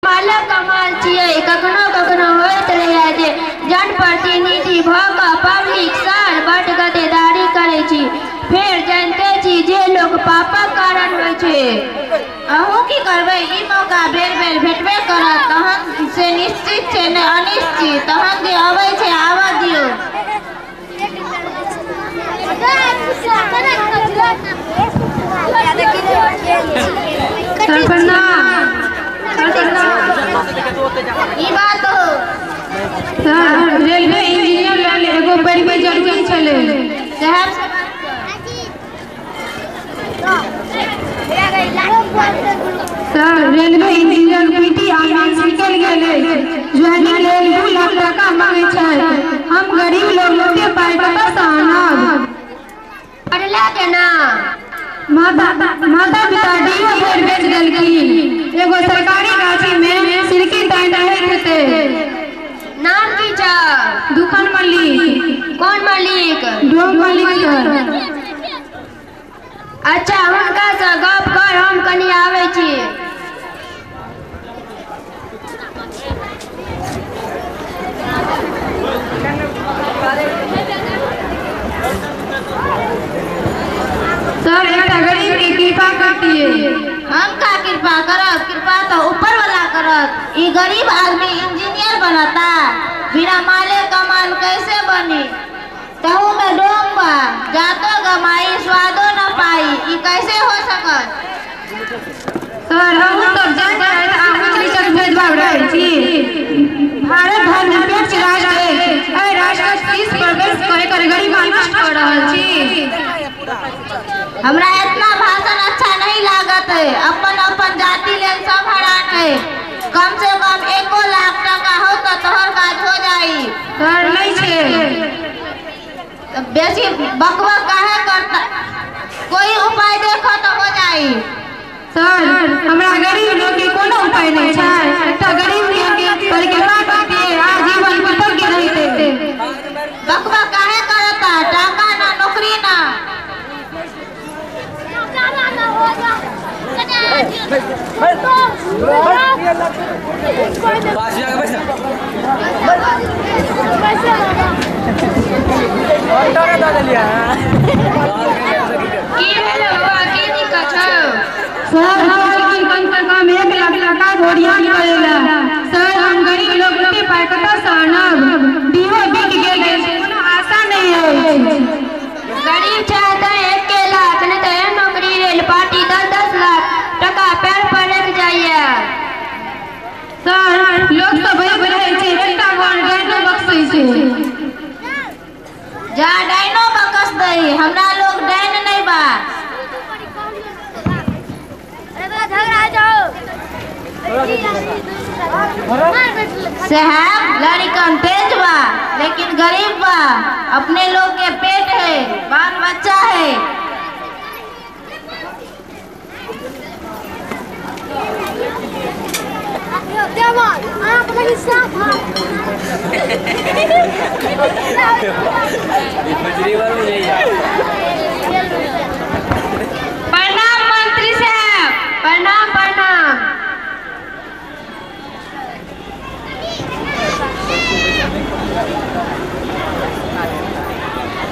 मालक कमाल छियै। कखनो कखनो होइत रहैए जे जनप्रतिनिधि भऽ कऽ पब्लिक सर बड्ड गद्देदारी करै छी। फेर जानिते छी जे लोक पापक कारण होइ छै। अहूँ की करबै, ई मौका बेर बेर भेटबे करत, तहन से निश्चित छै ने अनिश्चित, तहन जे अबै छै आबऽ दियौ। सर प्रणाम। सर प्रणाम। ई बात हो। सर रेलवे इंजीनियर लेल एगो पैरवी जरूरी छलै। साहब से बात कर। सर रेलवे इंजीनियर पीटी आनंद निकलि गेल अछि। ज्वाइनिंग लेल 2 लाख टाका मांगै छथि। हम गरीब लोग ओते पाइ कतऽसँ आनब? पढ़ला केना? माता माता पिता do भरि बेच देलखिन। एगो सरकारी गाछी में सिरकी तानि रहैत हेतै। नाम की छौ? दुखन मल्लिक। कोन मल्लिक? डोम मल्लिक सर। अच्छा हुनकासँ गप कर, हम कनि आबै छी। सर एकटा गरीब के कृपा करतियै। हम का कृपा करब? कृपा तो ऊपर वाला करत। ई गरीब आदमी इंजीनियर बनता, बिना माले कमाल कैसे बनी? तहु में डोम बा, जातो गमाई स्वादो न पाई, ई कैसे हो सकत? सर हमहूँ सब जाति पाति आ ऊँच नीचक भेदभाव रहै छी। भारत धर्मनिरपेक्ष राष्ट्र अछि। एहि राष्ट्रक शीर्ष पर बैस कऽ एकर गरिमा नष्ट कऽ रहल छी। हमरा इतना भाषण अच्छा नहीं लागत है। अपन अपन जाति लेल सब हरान है। कम से कम 1 लाख टका हो तो तोहर काज हो जाई। सर नहीं छै। तो बेसी बकबक काहे करता? कोई उपाय देखो तो हो जाई। सर हमरा गरीब लोग के कोनो उपाय नहीं छै। एकटा गरीब के पर कृपा करतियै, आजीवन कृतज्ञ रहितै। बकबक काहे करता? टाका ना नौकरी ना। की भेलौ बौआ, की दिक्कत छौ? सर हम कम से कम 1 लाख टाका ओरियान करेला। सर हम गरीब लोग ओते पाइ कतऽसँ आनब? Do बिक गेल अछि, कोनो आशा नहि अछि। गरीब छै तऽ 1 लाख, नहि तऽ एहन नौकरी लेल पार्टी 10-10 लाख टका पैर पर रखि जाइए। सर लोक सब बैठ रहै छै, एकटा घर डाइनो बक्सै छै। जा डाइनो बकस दही, हमरा लोग डाइन नहीं बा। साहब लड़कन तेज बा लेकिन गरीब बा। अपने लोग के पेट है, बाल बच्चा है। प्रणाम मंत्री साहब। प्रणाम प्रणाम।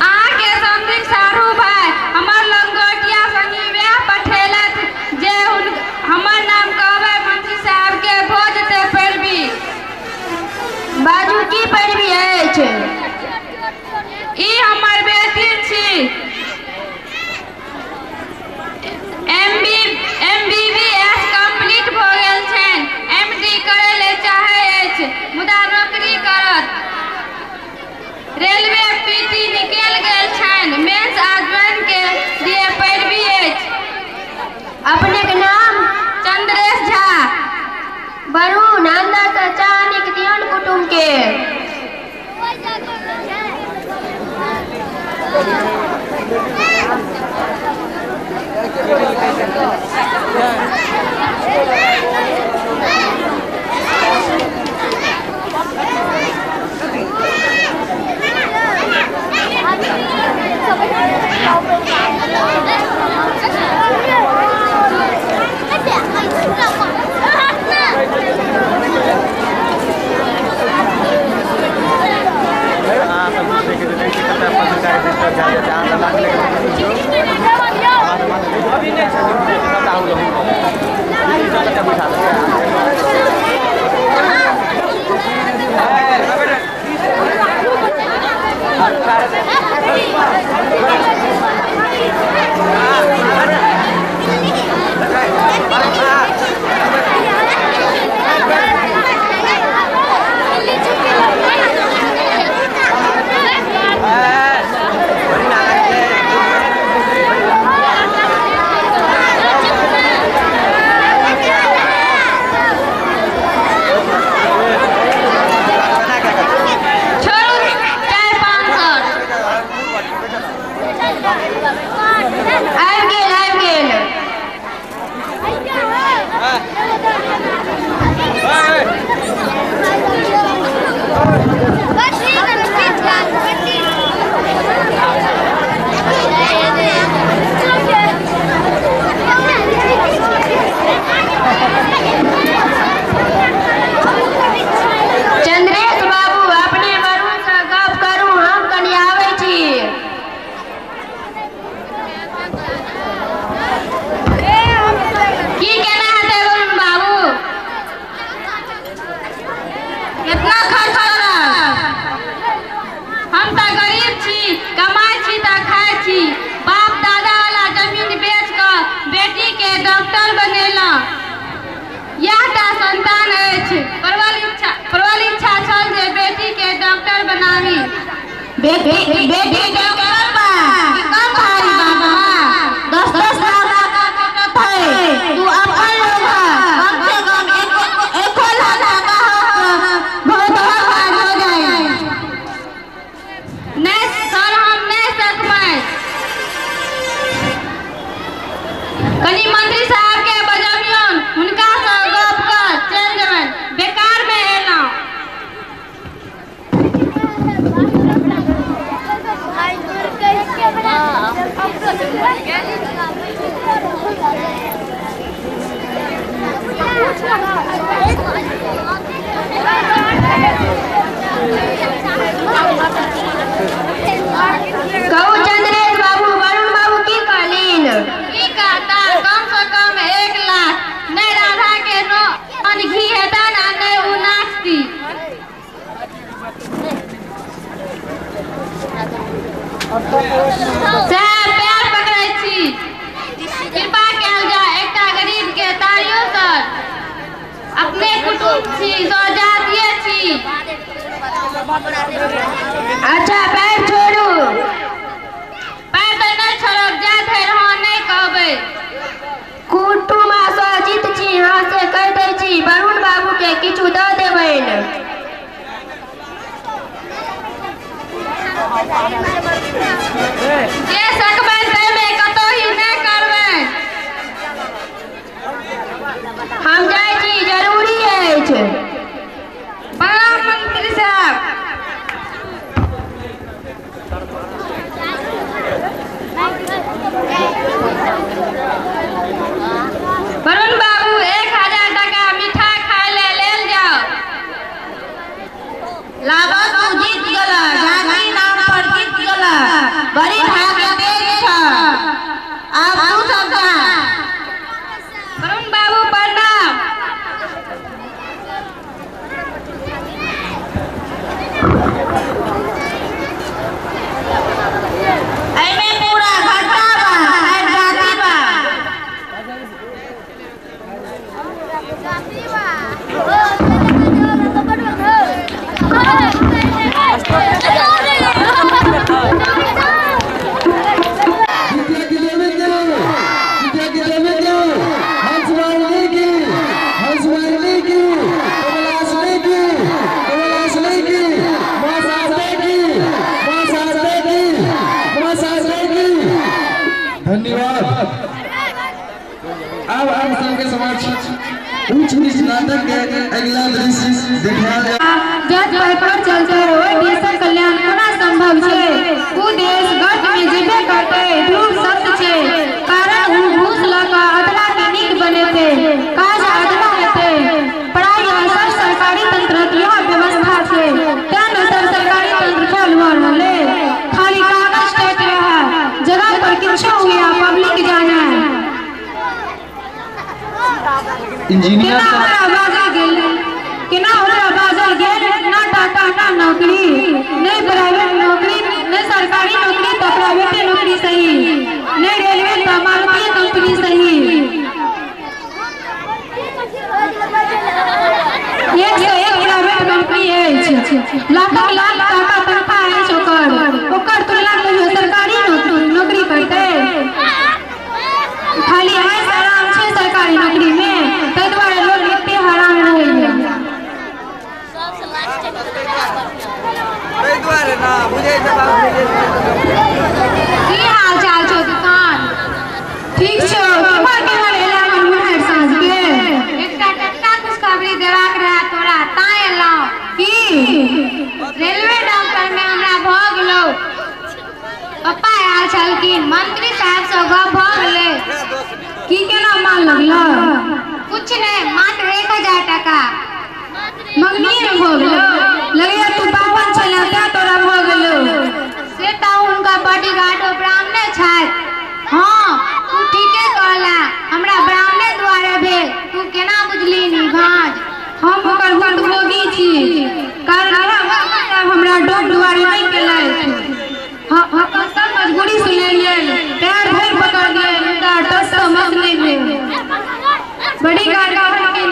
अहाँके समधिक सारू भाई हमर लंगोटिया संगी वएह पठेलथि जे हमर नाम कहबै मंत्री साहब के भऽ जेतै पैरवी। बाजू की पैरवी अछि? ई हमर बेटी छी, MBBS complete भऽ गेल छनि, MD करै ले चाहै अछि मुदा नौकरी करत। रेलवे PT निकलि गेल छनि, मेंस आ ज्वाइन के लिए पैरवी अछि। अपनेके नाम? चंद्रेश झा। वरुण अंदरसँ चाह आनिक दियौन कुटुम के। बेटी बेटी डॉक्टर बा कम भारी बाबा 10-10 लाख टाका है तू अपन लोग कम से कम 1 लाख टाका बहुत भारी हो जाए। नहीं सर हम नहीं सकबै। कनी मंत्री साहब के बजबियन हुनका से गप कर चल जेबनि बेकार में एलहुँ। कहू चंद्रेश बाबू वरुण बाबू की कहलिन? की कहता कम से कम 1 लाख नहीं राधा के नो घी हेतन आ नहीं उ नाचती। साहब पैर पकड़ै छी कृपा कयल जाय एकटा गरीब के तारियो सर अपने कुटुम्ब छी स्वजातीय छी। अच्छा पैर छोड़ू। पैर तऽ नहि छोड़ब जा धरि हाँ नहि कहबै। कुटुम्ब आ स्वजित छी हाँ से कहि दै छी वरुण बाबू के किछु दऽ देबनि। जे सकबै ताहिमे कतौ ही नहि करबै। हम जाइ छी जरूरी अछि। प्रणाम मंत्री साहब। वरुण बाबू 1000 टका मिठाई खाय ले लेल जाओ। लाबा तू जीत गेला जाति नाम पर जीत गेला बड़ी भाग्य तेज छ आब तू सब जा। वरुण बाबू प्रणाम। एमे पूरा घाटा बा आर जाति बा। धन्यवाद। अब आप सबके समक्ष ऊंच नीच नाटक के अगला दृश्य दिखाया जाए। जत पर चलते ओहि देशक कल्याण कोना संभव छै? उ देश गर्त में जेबे करतै ध्रुव सत्य छै। कारण उ घूस लऽ कऽ अदला के नीक बनेतै काज अदला हेतै। प्रायः सब सरकारी तंत्रक इएह व्यवस्था छै तें ने सब सरकारी तंत्र फेल भऽ रहलै। खाली कागज टैट रहै जगह पर किछो हुए पब्लिक जाने। इंजीनियर केना ओकरा बाजल गेल ना टाका ना नौकरी नहीं प्राइवेट नौकरी नहीं सरकारी नौकरी तो प्राइवेट नौकरी सही नहीं रेलवे तो मारुति कंपनी सही। एक से एक प्राइवेट कंपनी अछि लाखक लाख टाका तनख्वाह अछि ओकर ओकर तुलना कहियो सरकारी नौकरी करतै? खाली ऐश आराम छै सरकारी नौकरी में ताहि दुआरे लोग एते हराम रहैया। की हाल चाल छौ दुकान? ठीक छौ। केम्हर केम्हर एला हमर मुहर साँझ के? एकटा टटका खुशखबरी देबाक रहे तोरा तां एलहुँ। की? रेलवे डॉक्टर में हमरा भऽ गेलौ। पप्पा आयल छलखिन मंत्री साहब सँ गप भऽ गेलै। की केना मान लगलो? कुछ नहीं मात्र 1000 टका। मंगनी में भऽ गेलौ? लगैया तू बाभन छले तें तोरा भऽ गेलौ। से तऽ हुनका बॉडीगार्डो ब्राह्मणे छथि। हाँ तू ठीके कहला हमरा ब्राह्मणे द्वारे भेल। तू केना बुझलिही भाँज? हम ओकर भुक्तभोगी छी कारण हमरा डोम दुआरे नहि केलथि। हम सब मजबूरी सुनेलियनि पैर धरि पकड़लियनि हुनका टस सँ मस नहि भेल। बड़ी गार्ड कहलखिन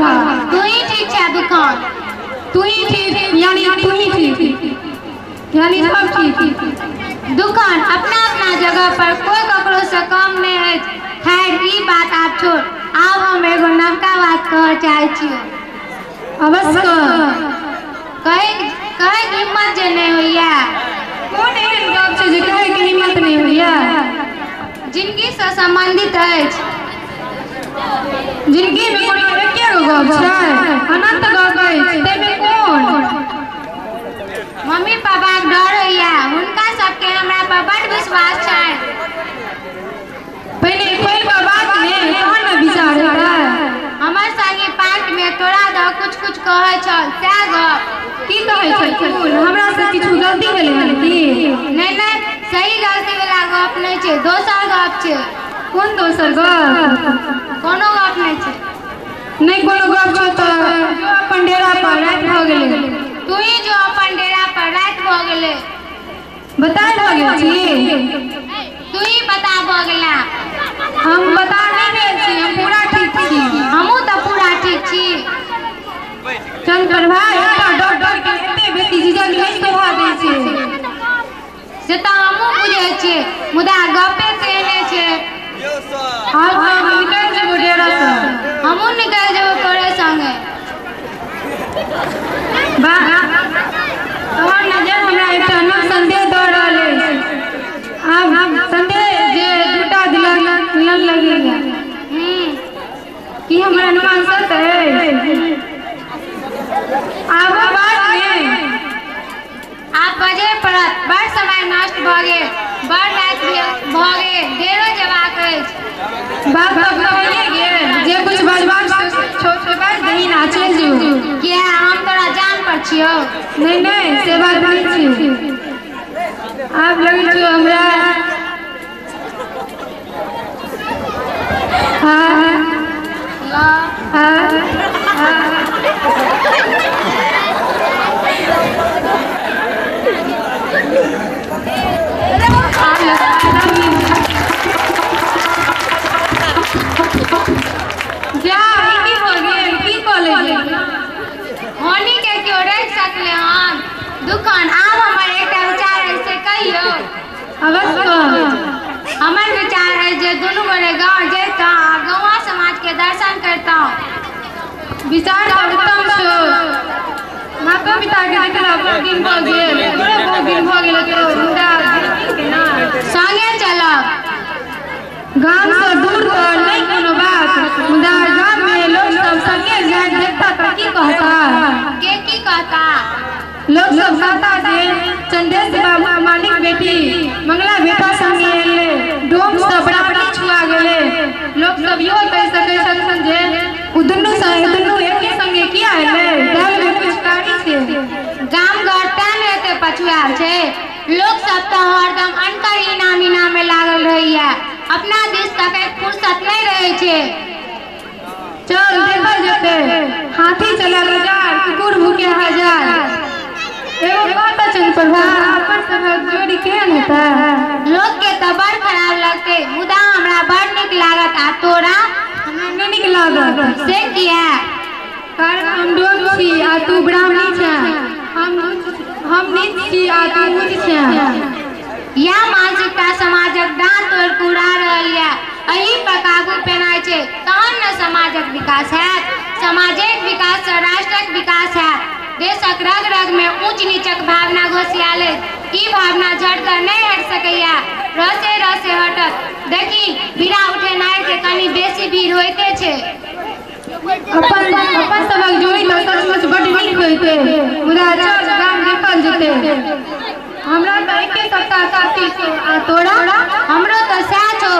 प्रभा। तू ही ठीक छै दुकान। तू ही ठीक यानी तू ही ठीक यानी सब ठीक। दुकान अपना अपना जगह पर कोई ककरो से कम नहीं है। खैर ई बात आप छोड़, आब हम एगो नवका बात कह चाहे छियो। अवश्य कहे कहे के हिम्मत जे नहीं होइया। कोन एहन गप छै जे कहे के हिम्मत नहीं होइया? जिंदगी से संबंधित अछि। जिंदगी में कोनो एके गो गप छै, अनंत गप अछि, ताहिमे कोन? मम्मी पापा के डर होइया, हुनका सबके हमरा पर बड़ विश्वास छै। पहिले खोलि कऽ बात ने तहन ने विचार हेतै। हमर संगी पार्क में तोरा दऽ कुछ कुछ कहै छल सएह गप। की कहै छल? हमरा से किछु गलती भेलै हन की? नहि नहि, सही गलती वाला गप नहि छै, दोसर गप छै। कोन दोसर गप? कोनो गप नहि छै। नहि कोनो गप छौ तऽ जो अपन डेरा पर, राति भऽ गेलै। तू ही जो अपन डेरा पर, राति भऽ गेलै। बताय भऽ गेल छी? तू ही बता भऽ गेला। हम बता नहि भेल छी, हम पूरा ठीक छी। हमहूँ तऽ पूरा ठीक छी। चंद्रप्रभा, एकटा डॉक्टर के एते बेसी झिझक नहि शोभा दै छै। से तऽ हमहूँ बुझै छियै, मुदा गपे तेहने छै। आब हम निकलि जेबो डेरा सँ। हमहूँ निकलि जेबो तोरे संगे। वाह, तोहर नजर हमरा एकटा नव संदेह दऽ रहल अछि। आब संदेह जे दूटा दिलक मिलन लगैया। की हमर अनुमान सत्य अछि? आब बात ने आब बजे पड़त, बड़ समय नष्ट भऽ गेल, बड़ राति भऽ गेल, डेरो जेबाक अछि। बात तऽ भइए गेल, जे कुछ बजबाक छौ से बाजि दही ने आ चलि जो। किया, हम तोरा जान पर छियौ? नहि नहि, से बात नहि छै। आब लगै छौ हमरा हाँ हाँ हाँ। जा, ई की भऽ गेल? की कऽ लेलियै? होनी के केओ रोकि सकले हन? दुकान, आब हमर एकटा विचार अछि से कहियौ। अवश्य कह। हमर विचार अछि जे दुनू गोरे गाँव जैतहुँ आ गौवा समाज के दर्शन करितहुँ। विचार तऽ उत्तम छौ। मातो पिता के देखला बहुत दिन भऽ गेल, ओकरो बहुत दिन भऽ गेल हेतौ, मुदा केना? संगे चलब। गाम सँ दूर तऽ नहि कोनो बात, मुदा गाम में लोक सब संगे जाइत देखता तऽ की कहता? के की कहता? लोक सब कहता जे चंदेश बाबू मालिक बेटी मंगला बेटा संगे एलै, डोम सँ बराबरी छुआ गेलै। लोक सब इहो कहि सकै छथिन जे ओ दुनू दुनू एके संगे किया एलै, दालि में किछु कारी छै। गाम घर तें ने एते पछुआयल छै। लोक सब तऽ हरदम अनकर इनाम इनाम में लागल रहैया, अपना दिस तकैक फुर्सत नहि रहै छै। चल देखल जेतै, हाथी चलल हजार, कुकुर भूखे हजार। एगो बात चंद्रप्रभा, अपन सभक जोड़ी केहन हेतै? लोक के तऽ बड़ खराब लगतै, मुदा हमरा बड़ नीक लागत। आ तोरा? हमरा नहि नीक लागत। से किया? कारण हम डोम छी आ तू ब्राह्मणी छें, हम नीच छी आ तू ऊँच छें। यह मानसिकता समाजक डाँट तोड़ि कऽ उड़ा रहल यऽ। एहि पर काबू पेनाइ छै तहन ने समाजक विकास हैत। समाजक विकास सँ राष्ट्रक विकास हैत। देशक रग रग में ऊंच नीचक भावना घोसियाल अछि। ई भावना झटकऽ नहि हटि सकैया, रसे रसे हटत। देखी, बीड़ा उठेनाइ के कनि बेसी भीड़ होइते छै। अपन अपन सभक जोड़ी तऽ सचमुच बड्ड नीक होइतै, मुदा चल गाम देखल जेतै। हमरा तऽ एके सप्ताह काफी छौ, आ तोरा? हमरो तऽ सएह छौ।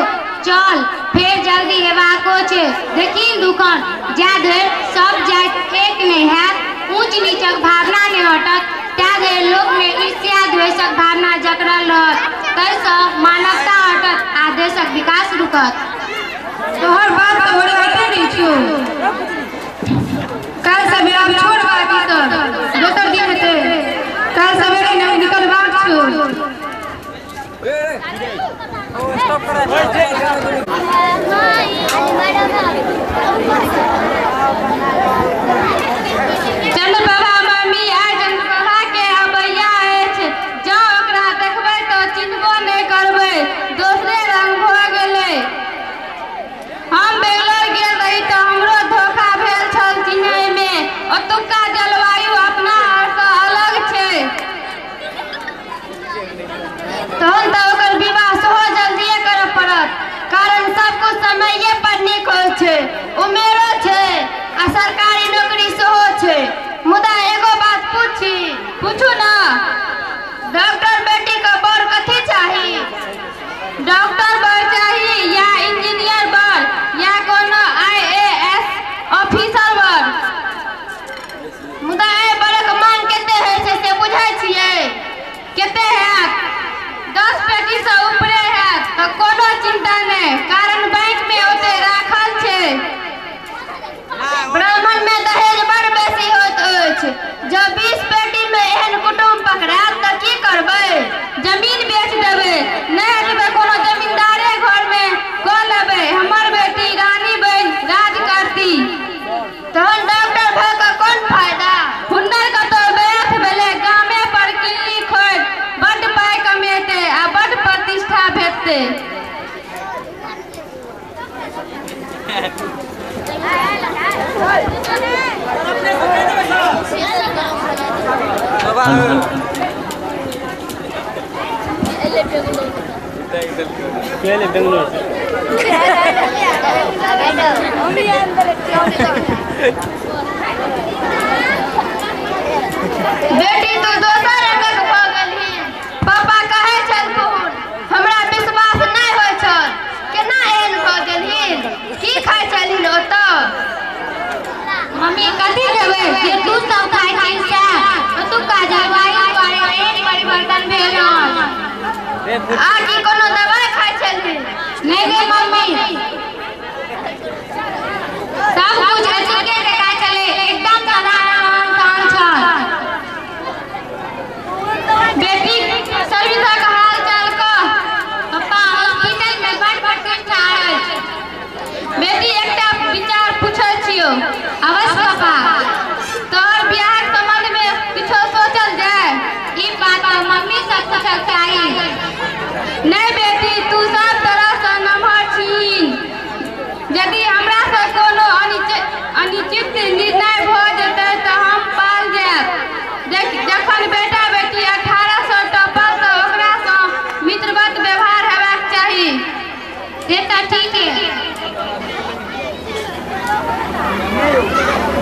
चल फेर जल्दी हेबाको छै। देखी दुकान, जा धरि सब जाति एक नहि हैत, ऊंच नीचक भावना नहि हटत, ता धरि लोक में ईर्ष्या द्वेषक भावना जकड़ल रहत। ताहिसँ मानवता हटत आ देशक विकास रुकत। तोहर बात तऽ ओरियाइते नहि छौ। काल्हि सवेरे आब छोड़ बात ई सब, दोसर दिन हेतै। काल्हि सवेरे ने निकलबाक छौ। छै, उमेरो छै आ सरकारी नौकरी सेहो छै। मुदा एगो बात पूछी? पूछू ना। डॉक्टर बेटी के बर कथी चाही? डॉक्टर बर चाही या इंजीनियर बर या कोनो IAS officer बर? मुदा एहि बरक मांग कते होइ छै से बुझै छियै? कते हैत? 10 पेटी से ऊपरे हैत तऽ कोनो चिंता नहि, कारण बैंक में ओते राखल छै। ब्राह्मण में दहेज बड़ बेसी होइत अछि। जँ 20 पेटी में एहन कुटुम्ब पकड़ायत तऽ की करबै? जमीन बेच देबै, नहि हेतै कोनो जमींदारे घर में कऽ लेबै। हमर बेटी रानी बनि राज करती। तहन डॉक्टर भऽ कऽ कोन फायदा? हुनकर कतौ व्यर्थ भेलै, गामे पर किल्ली खोलि बड्ड पाइ कमेतै आ बड्ड प्रतिष्ठा भेटतै। बेटी तू दोसर रंगक भऽ गेलही। पापा कहै छलखुन, हमरा विश्वास नहि होइ छल। केना एहन भऽ गेलही? की खाइ छलहिन ओतऽ? मम्मी कथी देबै जे तू सब खाइ छी सएह। ओतुका जलवायु दुआरे एहन परिवर्तन भेल हन। आ की कोनो दवाइ खाइ छलही? नहि गे मम्मी, सब कुछ एतुके जकाँ छलै, एकदम साधारण रहन छल। बेटी सर्विसक हाल चाल कह। पप्पा हॉस्पिटल में बड़ प्रतिष्ठा अछि। बेटी एकटा विचार पूछै छियौ। अवश्य पापा। तोहर बियाहक संबंध में किछो सोचल जाय? ई बात तऽ मम्मी से पूछक चाही। नहि बेटी, तू सब तरह से नमहर छीन। यदि हमरा से कोनो अनुचित निर्णय भऽ जेतै तऽ हम पाल जायब। जखन बेटा बेटी 18 सौ टपल तऽ ओकरा सँ मित्रवत व्यवहार हेबाक चाही। से तऽ ठीक है।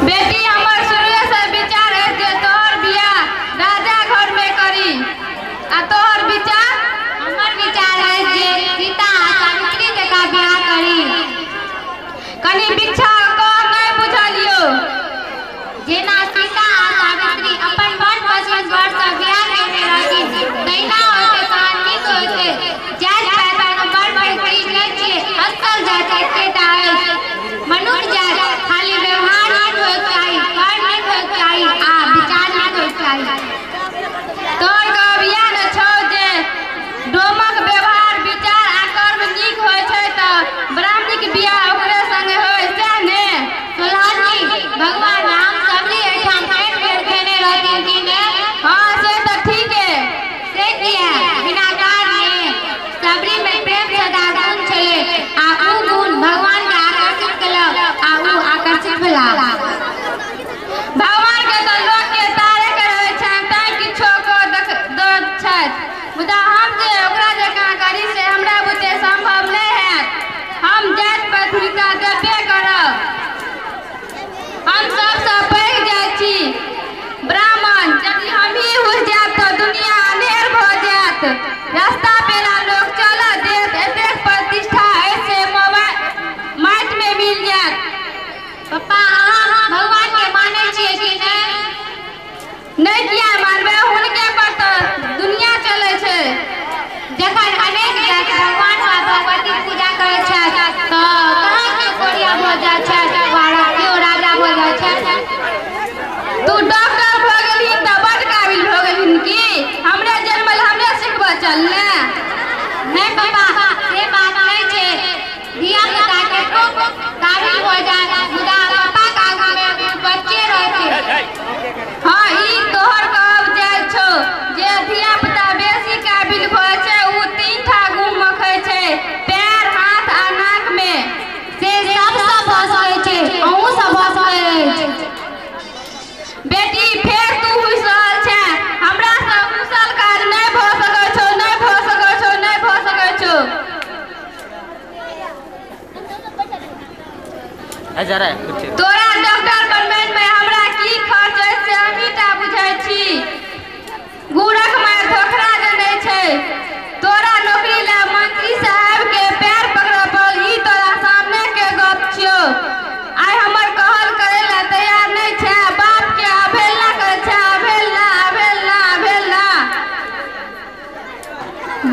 बेटी हमर शुरुए से विचार अछि जे तोहर बियाह राजा घर में करी। आ तोहर विचार? हमर विचार अछि जे सीता आ सावित्री जकाँ बियाह करी। कनि बिछा कऽ नहि बुझलियौ। जेना सीता आ सावित्री अपन मनपसंद वर सँ बियाह केने रहथिन तहिना होइतै तहन नीक होइतै। जाति पाति कोनो बड़ पैघ चीज नहि छियै, असल जाति एकेटा अछि, मनुख जाति। खाली व्यवहार नीक होइके चाही, कर्म नीक होइके चाही आ विचार नीक होइके चाही। तोहर कहब इएह ने छौ जे डोमक व्यवहार विचार आ कर्म नीक होइ छै तऽ ब्राह्मणीक बियाह ओकरे संगे होइ, सएह ने? सोलहनी भगवान राम सबरी एहिठाम एक बेर खेने रहथिन कि ने? हाँ से तऽ ठीके। से किया? बिना कारणे। सबरी में प्रेम सदा गुण छलै आ ऊ गुण भगवान के आकर्षित केलक आ ऊ आकर्षित भेला। भगवान के तऽ लोक के तारे के रहै छनि तैं किछो कऽ दऽ छथि। मुदा हम जे ओकरा जकाँ करी से हमरा बुते सम्भव नहि हैत। हम जाति प्राथमिकता देबे करब। हम सबसँ पैघ जाइत छी ब्राह्मण। यदि हमही हुसि जायब तऽ दुनिया अन्हेर भऽ जायत। रास्ता पेरा लोक चलऽ देत? एतेक प्रतिष्ठा अछि से माटि में मिल जायत। पप्पा अहाँ भगवान के मानै छियै कि नहि? नहि किया मानबै, हुनके पर तऽ दुनिया चलै छै। जखन अनेक जाति भगवान वा भगवती पूजा करै छथि तऽ कहाँ केओ कोरिया भऽ जाइ छथि वा केओ राजा भऽ जाइ छथि? तू डॉक्टर भऽ गेलही तऽ बड्ड काबिल भऽ गेलहिन की? हमरे जन्मल हमरे सिखबऽ चल ने। तोरा डॉक्टर बनबै में हमरा की खर्च अछि से हमही टा बुझै छी। गुड़क मारि धोखरा जनै छै। तोरा नौकरी ला मंत्री साहब के पैर पकड़ऽ पड़ल, ई तोरा सामने के गप छियौ। आइ हमर कहल करै ला तैयार नहि छै, बाप के अवहेलना करै छै, अवहेलना अवहेलना अवहेलना।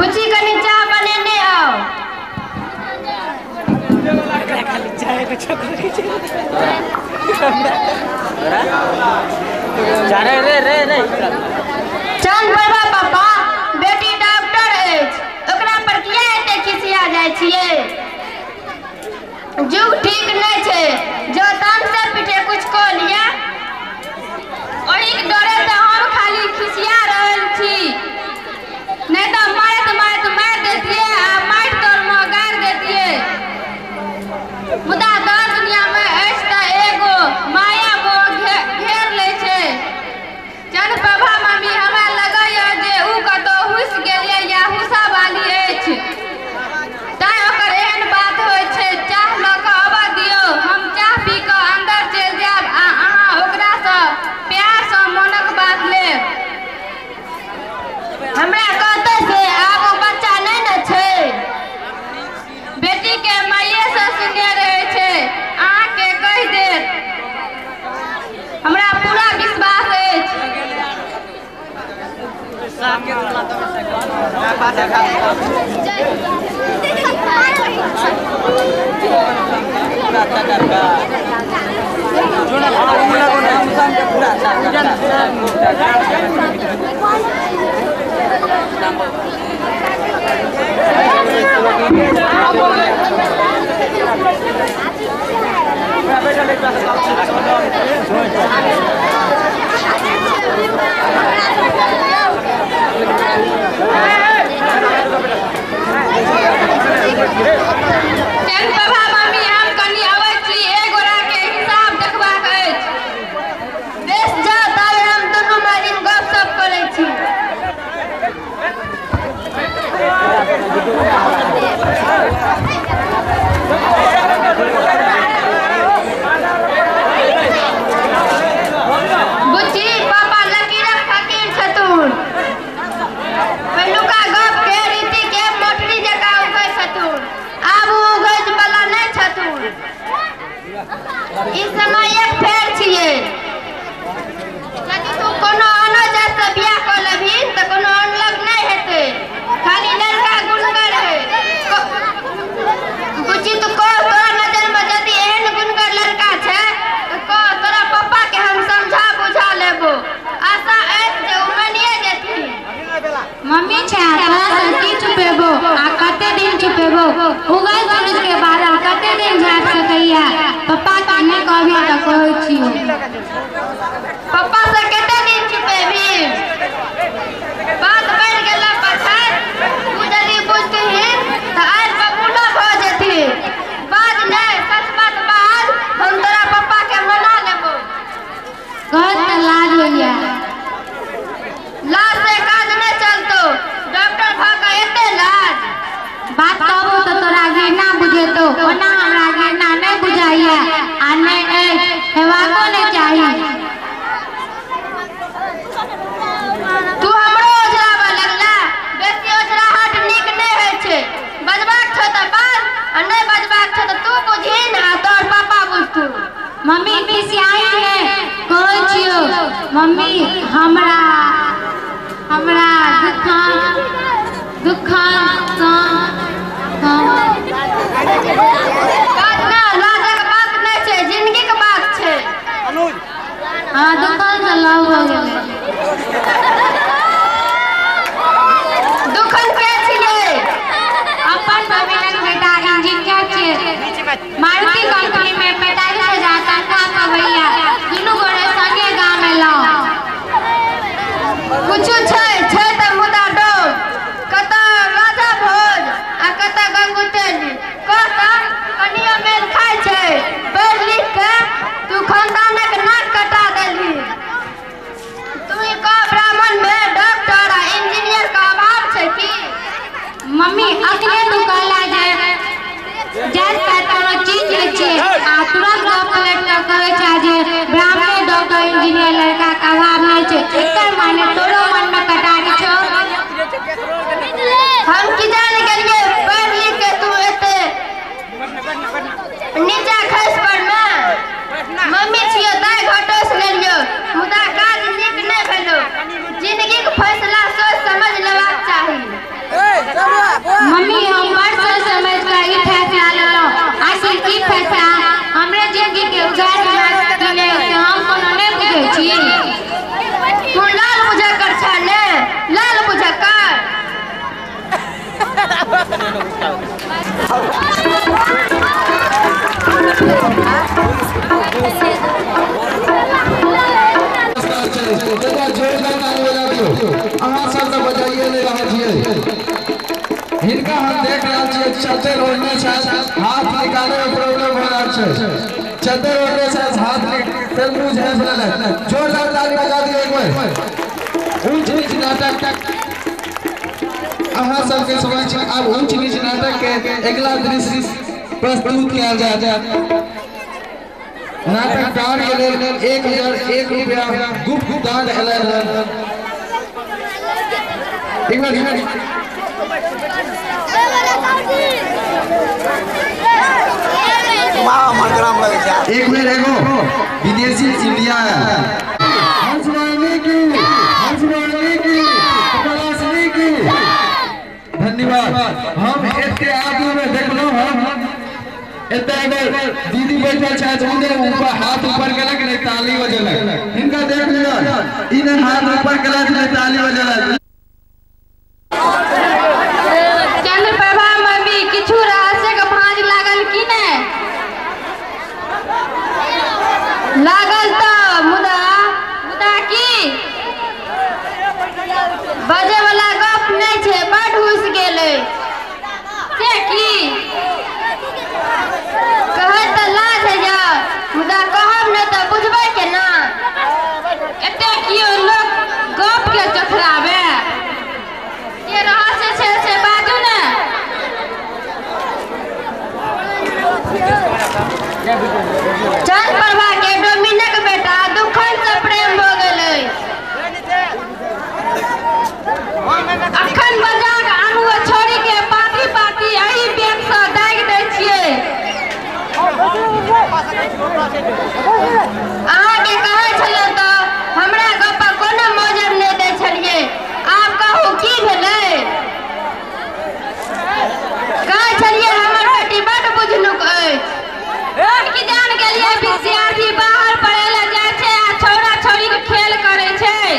बुच्ची कनि चाह बनेने आउ। चंद बाबा पापा, बेटी डॉक्टर अछि, ओकरा पर किया एते खिसिया जाइ छियै? जुग ठीक नहि छै, जो तामसे पीठे कुछ कऽ लिअ। ओहिके डरे तऽ हम खाली खिसिया रहल छी, नहि तऽ मारैत मारैत मारि दैतियै आ माटि तरमे गाड़ि दैतियै। मुदा दर दुनिया में अछि तऽ एगो माया मोह घेर लै छै। चंद्रप्रभा मम्मी, हमरा लगैए जे ओ कतौ हुसि गेलियै या हुसा वाली अछि, तैं ओकर एहन बात होइ छै। चाह लऽ कऽ अबऽ दियौ, हम चाह पी कऽ अन्दर चलि जायब आ अहाँ ओकरासँ प्यारसँ मोनक बात लेब। हमरा कहतै से आब ओ बच्चा नहि ने छै। बेटी के माइये से सुनने रहै छै, अहाँके कहि देत, हमरा पूरा विश्वास अछि। चंद्रप्रभा मम्मी, हम कनि अबै छी, एक गोरा के हिसाब देखबाक अछि। बेस जाउ, ताबे हम दुनू मालिन गप-सप करै छी। बुच्ची, पापा लकीरक फकीर छथुन। पहिलुका गप के रीति के मोटरी जकाँ उघै छथुन, आब ओ उघै बला नहि छथुन। ई समयक फेर छियै। यदि तू कोनो आनो जातिसँ बियाह कऽ लेबही तऽ कोनो अनलग नहि हेतै, खाली लड़का गुणगर है। बुच्ची तू कह, तोरा नजरमे यदि एहन गुणगर लड़का छै तऽ कह, तोरा पप्पा के हम समझा बुझा लेबो। आशा अछि जे ओ मानिए जेथिन। मम्मी छै तोरा से की छुपेबो आ कते दिन छुपेबो? उगल सूरज के बादल कते दिन झाँपि सकैया? पप्पा के नहि कहबी तऽ कहै छियौ। पप्पा से कते दिन छुपेबही? बात बढ़ि गेला पछाति तू यदि बुझतिही तऽ आइ बबूलो भऽ जेथिन। बाज नहि, सच बात बाज, हम तोरा पप्पा के मना लेबो। कहत तऽ लाज होइया। लाज से काज नहि चलतो, डॉक्टर भऽ कऽ एते लाज। बात कहबो तऽ तोरा घृणा बुझेतौ, ओना हमरा घृणा नहि बुझाइया आ नहि अछि, हेबाको नहि चाही। तू हमरो ओझराबऽ लगला। बेसी ओझराहट नीक नहि होइ छै। बजबाक छौ तऽ बाज, आ नहि बजबाक छौ तऽ तू बुझही ने आ तोहर पापा बुझथुन। मम्मी खिसियाई ने, कहै छियौ। मम्मी हमरा हमरा दुकान दुकान सँ बात ना, लाजक बात नहि छै, जिंदगीके बात छै। हमरा दुकान से लव भऽ गेलै। दुखन के छियै? अपन बहिनक बेटा इंजीनियर छियै, मारुति कंपनी में 45,000 तनख्वाह पबैया। दुनू गोरे संगे गाम एलहुँ। कुछो छै छै तऽ मुदा डोम। कतऽ राजा भोज आ कतऽ गंगू तेली। कह तऽ कनियो मेल खाइ छै? पढ़ि लिख कऽ तू खानदानक नाक कटा देलही। तू ई कह, ब्राह्मण में डॉक्टर आ इंजीनियर के अभाव छै की? मम्मी अखने तू कहला जे जात पात कोनो चीज होइ नीचा खसि पड़मे। मम्मी छियो ताहि घटोस लेलियो, मुदा काज नीक नहि भेलो। जिंदगीक फैसला सोच समझ लेबाक चाही। मम्मी हम बड़ सोच समझ कऽ ई फैसला लेलहुँ। आखिर ई फैसला हमरे जिंदगी के उजाड़ गेलै से हम कोनो नहि बुझै छी। तू लाल बुझक्कर छह ने, लाल बुझक्कर। अहाँ सब तऽ बजाइए नहि रहल छियै। हिनका हम देख रहल छियै चद्दर ओढ़ने छथि, हाथ निकाले में प्रॉब्लम भऽ रहल छै। चद्दर ओढ़ने छथि, हाथ फेर मुँह झाँपि लेलथि। जोरदार ताली बजा दियौ एक बेर। ऊंच नीच नाटक अहाँ सबके समक्ष आब ऊंच नीच नाटक के अगिला दृश्य प्रस्तुत कयल जायत। नाटककार के लेल 1001 रुपया गुप्त दान एलनि हन। एक बार एक बेर एगो विदेशी इंडिया आयल। हंसवाणी की, हंसवाणी की, कमलासनी की। धन्यवाद। हम एते आगू में देखलहुँ हन, एते अगर दीदी बैठल छथि उन्हें ऊपर हाथ ऊपर केलक नहीं ताली बजेलक। हिनका देख लिअ, ई ने हाथ ऊपर केलक नहीं ताली बजेलक। चंद्रप्रभा मम्मी किछु रहस्य के भांज लागल की नहि? लागल तऽ, मुदा मुदा की? बजे वाला गप नहि छै, बड हुस गेलै। से की? कहैत तऽ लाज होइए, मुदा कहब नहि तऽ बुझबै केना? एते कियो लोक गप के चोथरावे? जे रहस्य छै से बाजू ने। चंद्रप्रभा के डोमिनक बेटा दुखन से प्रेम भऽ गेलै। अखन बजा कऽ आनू छोड़ी के पाती पाती एहि बैग सँ दागि दै छियै। अहाँके कहै छलहुँ तऽ हमरा गप्पा कोनो मौजब नहि दै छलियै। आब कहू की भेलै? कहै छलियै हमर बेटी बड बुझनुक अछि। की जान गेलियै विद्यार्थी बाहर पढ़ै लए जाइ छै आ छौड़ा छौड़ी के खेल करै छै।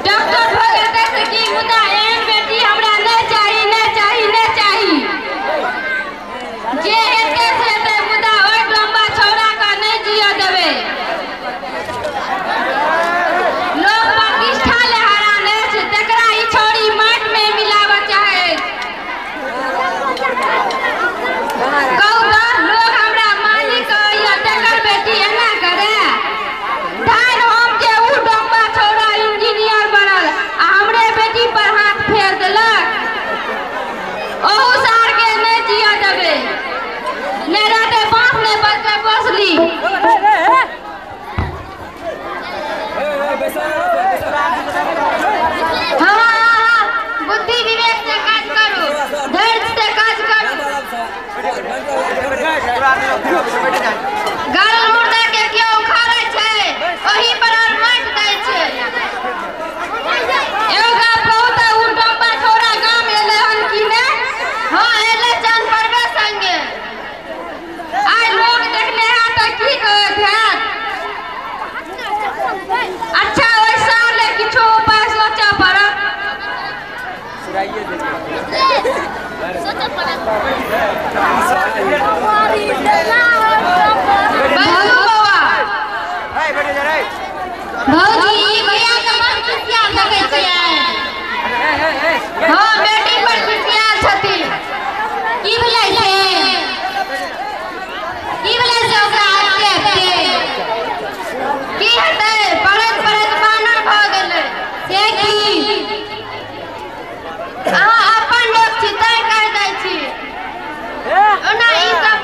डॉक्टर भऽ गेल से की, मुदा एहन बेटी हमरा नहि चाही, नहि चाही, नहि चाही। जे हेतै से हेतै, मुदा ओहि डोम्बा छौड़ा के नहि जियऽ देबै। लोक प्रतिष्ठा ले हरान अछि, तकरा ई छौड़ी माटि मे मिलाबऽ चाहै अछि। कहू तऽ लोक हमरा मालिक कहैया, तकर बेटी एना करे? धान हम जे उ डोम्बा छौड़ा इंजीनियर बनल आ हमरे बेटी पर हाथ फेर देलक। ओहू सार के नहि जियऽ देबै। नहि रहतै बाँस नहि बचतै बसली। हाँ हाँ, बुद्धि विवेक से काज करू, धैर्य से काज करू। गारल मुर्दा के केओ उखाड़ै छै, ओही पर और माटि दै छै। एगो गप कहू तऽ उ डोम्बा छौड़ा गाम एलै हन की नहि? हाँ एलै चंद्रप्रभे संगे। आइ लोक देखने हैत तऽ की कहैत हैत? अच्छा ओहि साल ले किछु उपाय सोचऽ पड़त। बैसू बौआ। भौजी ई भैया के बड़ खिसियाल देखै छियै। हाँ बेटी पर खिसियाल छथिन। की भेलै से? की भेलै से ओकरा आबिते आबिते? की हेतै, पढ़ैत पढ़ैत बानर भऽ गेलै। से की? अहाँ अपन लोक छी तैं कहि दै छी। ओना ई सब